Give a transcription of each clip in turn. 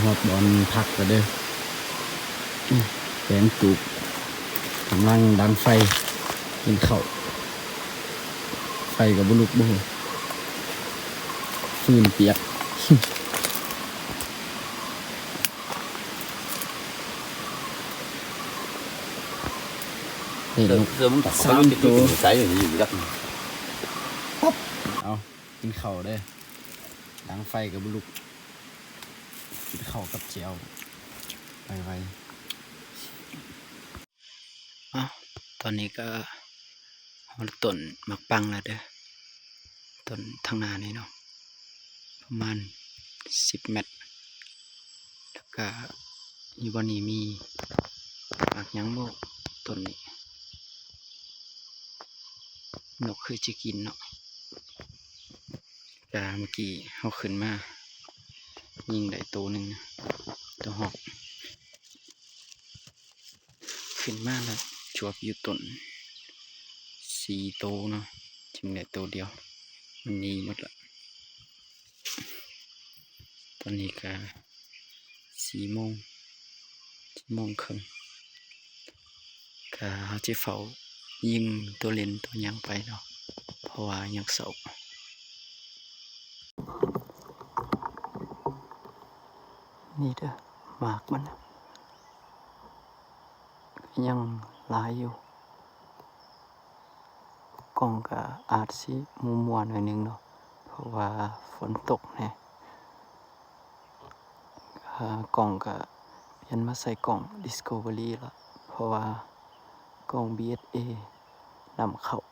ຮອດບ່ອນພັກແລ້ວເດີ້. ແປງຕູກ ກຳລັງດັງໄຟກິນເຂົ້າ. ໄຟກໍບໍ່ລຸກບໍ່ຮູ້ ຟືນປຽກ. ນີ້ ເສື້ອ ເສື້ອມັນສາມໂຕ. ເອົາ ກິນເຂົ້າເດີ້. ດັງໄຟກໍບໍ່ລຸກ. ກິນເຂົ້າກັບແຈ່ວໄວໆ. ເອົ້າ ຕອນນີ້ກໍຮອດຕົ້ນໝາກປັງແລ້ວເດີ້. ຕົ້ນທາງໜ້ານີ້ເນາະ ປະມານສິບແມັດ. ແລ້ວກະຢູ່ບ່ອນນີ້ມີໝາກຫຍັງບໍ່ ຕົ້ນນີ້ ນົກຄືຈະກິນເນາະ. ກະເມື່ອກີ້ເຮົາຂຶ້ນມາຍິງໄດ້ໂຕໜຶ່ງ ໂຕຮອກ. ຂຶ້ນມາແລ້ວຈວບຢູ່ຕົ້ນສີ່ໂຕເນາະ ຈຶ່ງໄດ້ໂຕດຽວ ມັນໜີໝົດລະ. ຕອນນີ້ກະສີ່ໂມງ ສີ່ໂມງເຄິ່ງ ກະເຮົາຈະເຝົ້າຍິງຕົວເຫຼັ້ນຕົວຫຍັງໄປເນາະ ເພາະວ່າຍັງເຊົ້າ. ນີ້ເດີ້ ໝາກມັນນະ ກໍຍັງຫຼາຍຢູ່. ກ້ອງກໍອາດຊິມົວໆໜ້ອຍໜຶ່ງເນາະ ເພາະວ່າຝົນຕົກແດ່. ກ້ອງກໍປ່ຽນມາໃສ່ກ້ອງ Discovery ລະ ເພາະວ່າກ້ອງ BSA ນຳເຂົ້າ.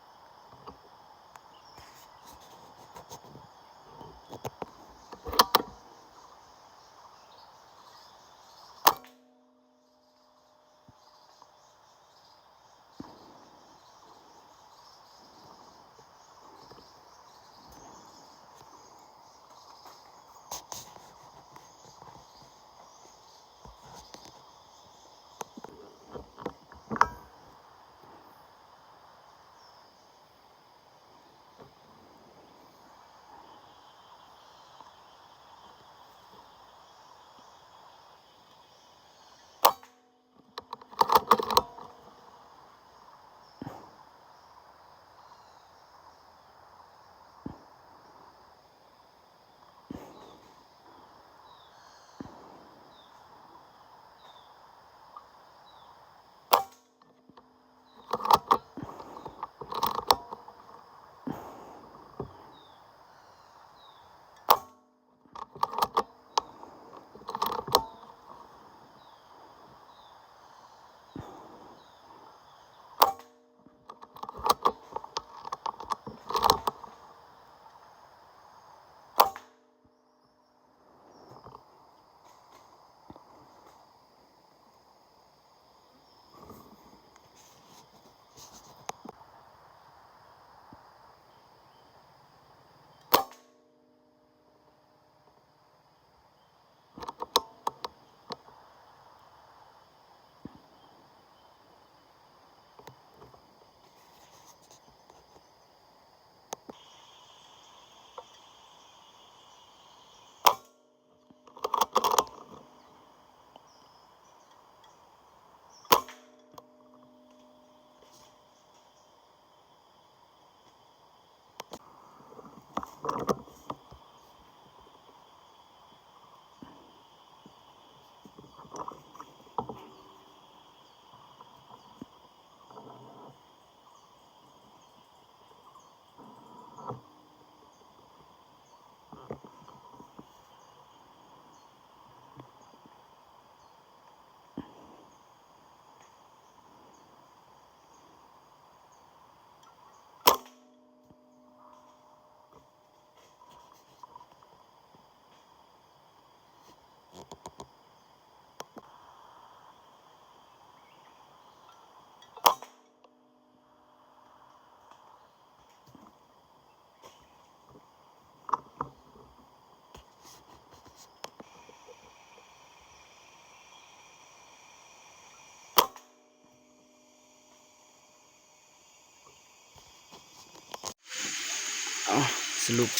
ເອົາ ສະຫຼຸບ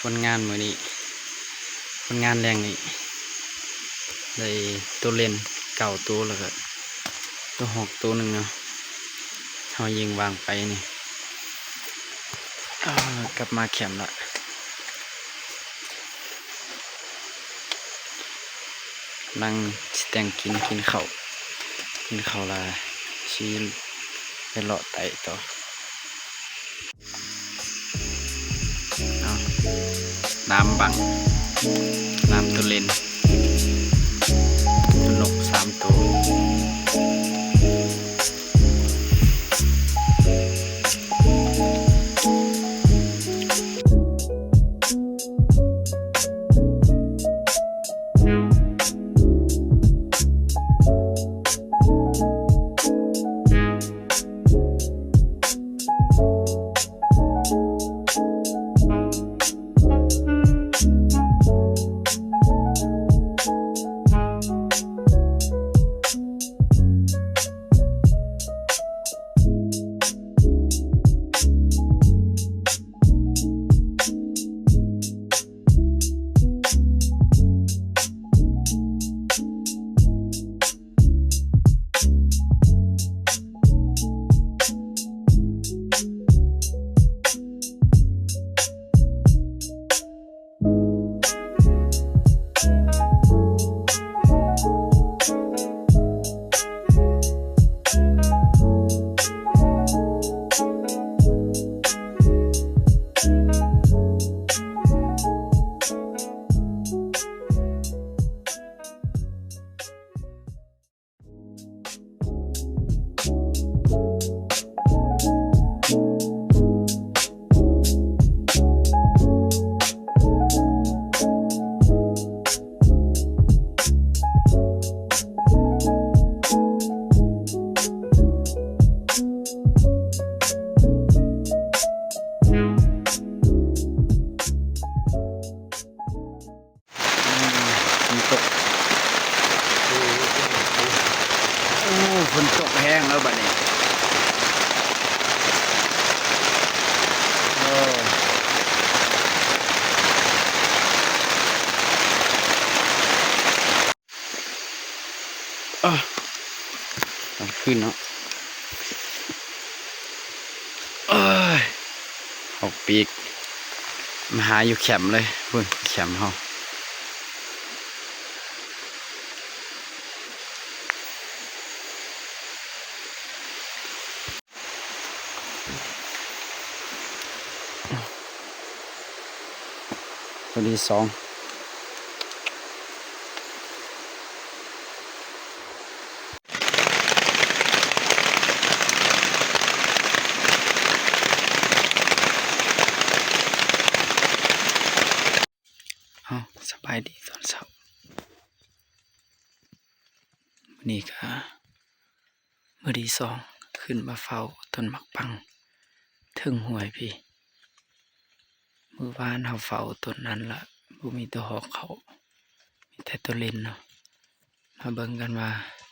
ຜົນງານມື້ນີ້ ຜົນງານແລງນີ້ ໄດ້ໂຕເລນເກົ້າໂຕ ແລ້ວກໍໂຕຮອກໂຕໜຶ່ງເນາະ ເຮົາຍິງວາງໄປນີ້. ເອົາ ກັບມາແຄມລະ ກຳລັງຊິແຕ່ງກິນ ກິນເຂົ້າ ກິນເຂົ້າລະຊິໄປເລາະໄຕ່ຕໍ່. ເອົາ ລາມບັງ ລາມໂຕເລນ ໂຕນົກສາມໂຕ. ອືມ ຝົນຕົກ ໂອ້ ຝົນຕົກແຮງແລ້ວບັດນີ້. ໂອ້ ເອີ ກາງຄືນເນາະ. ໂອ້ຍ ອອກປີກ ມາຫາຢູ່ແຄມເລີຍ ພຸ້ນ ແຄມເຮົາ. ໂຕທີສອງ. ເອົາ ສະບາຍດີຕອນເຊົ້າ. ມື້ນີ້ກະມື້ທີສອງ ຂຶ້ນມາເຝົ້າຕົ້ນໝາກປັງເທິງຫ້ວຍພີ້. ມື້ວານເຮົາເຝົ້າຕົ້ນນັ້ນລະ ບໍ່ມີໂຕຮອກເຂົ້າ ມີແຕ່ໂຕເລນເນາະ. ມາເບິ່ງກັນວ່າ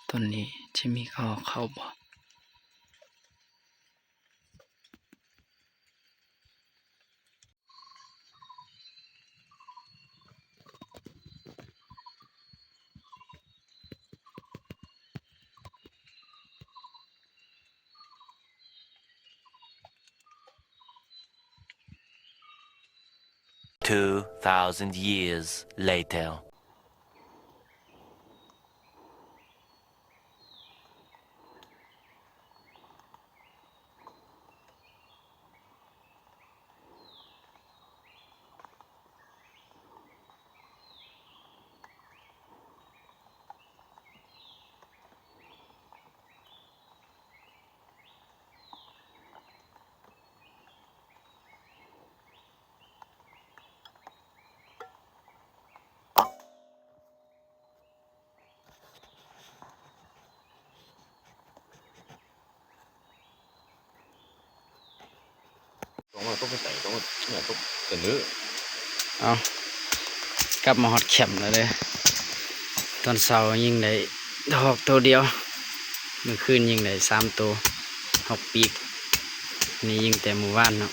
ຕົ້ນນີ້ຊິມີຮອກເຂົ້າບໍ່. โต two thousand years later. ເອົາ ກັບມາຮອດແຄມແລ້ວເດີ. ຕອນເຊົ້າຍິງໄດ້ຮອກໂຕດຽວ ມື້ຄືນຍິງໄດ້ສາມໂຕ ຮອກປີກ. ນີ້ຍິງແຕ່ມື້ວານເນາະ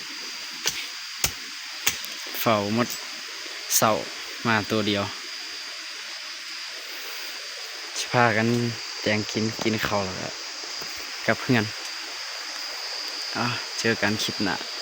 ເຝົ້າໝົດເຊົ້າມາໂຕດຽວ. ພາກັນແຕ່ງກິນ ກິນເຂົ້າແລ້ວກໍກັບເຮືອນ. ເອົາ ເຈີກັນຄລິບໜ້າ.